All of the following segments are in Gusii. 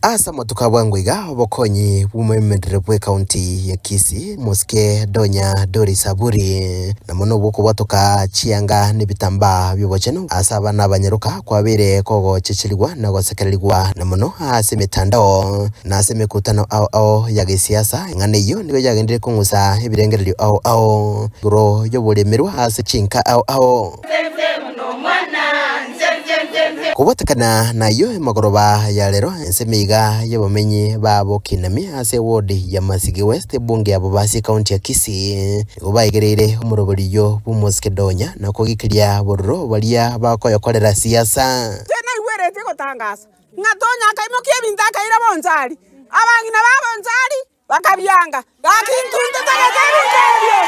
Ase amatuko a bwango iga, obokonyi bw'omoemereri bw'ecounty ya Kisii, Mosike Donya Doris Aburi, na mono obw'okobwatoka chianga na ebitambaa bi'obochenu ase abana abanyaroka kwabeire kogochecherigwa na gosekererigwa na mono ase emetandao na ase emekutano ao ao ya gesiasa. Eng'ana eyio nigo yagenderire kong'usa ebirengererio ao ao igoro y'oboremerwa ase chinka ao ao. Kobwatekana nayio emagoroba ya rero, ensemo iga y'abamenyi ba Bokinami ase eward ya Masigi West ebunge ya Bobasi ekaunti ya Kisii nigo baigereire omoroberi oyio bw'omosike Donya na kogikiria bororo baria bakoyokorera siasa. Inche naigweretie gotangasa ng'a Tonya akaimokia ebinto akaira Bonchari, abang'ina ba Bonchari Bakabianga, Gaki intwe ntotagete ebinto ebio,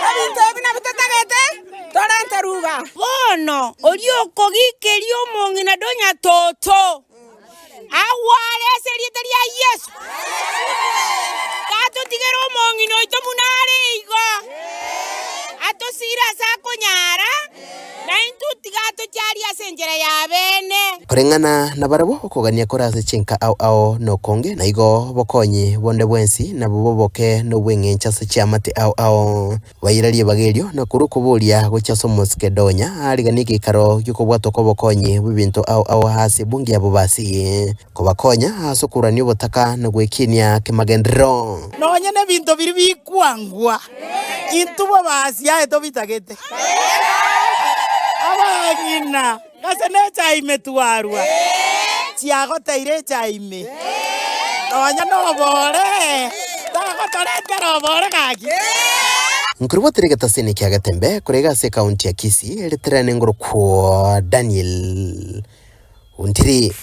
ebinto ebi nabio totagete, torente ruga. Bono oria okogikeria omong'ina donya toto, agware ase erieta ria Yeso. Gatotigere omong'ina oito buna are igo, atosire ase akonyara, na intwe tiga atocharie ase enchera y'abeene. Koreng'ana nabarabwo okogania kore ase chinka ao ao nokonge, na igo obokonyi bonde bwensi nabo boboke nobw'engencho ase chiamate ao ao. Baira ribaga erio, na korwa okoboria gochia ase Omosekedonia, aariganie egeikaro gi'okobwatwa kw'obokonyi bw'ebinto ao ao aase ebunge ya Bobasi, kobakonya ase okorwania obotaka na gwekinia kemagenderero. Nonya nebinto biria bikwangwa, intwe Bobasi aye tobitagete. Abang'ina. Gose nechae ime twarua, chiagoteire echae ime, nonya nobore, tagotoretera obore gaki. Nkoribotire egetasini kia Getembe korwa iga ase ekaunti ya Kisii, eritere nengoro kwa Daniel Ontiri.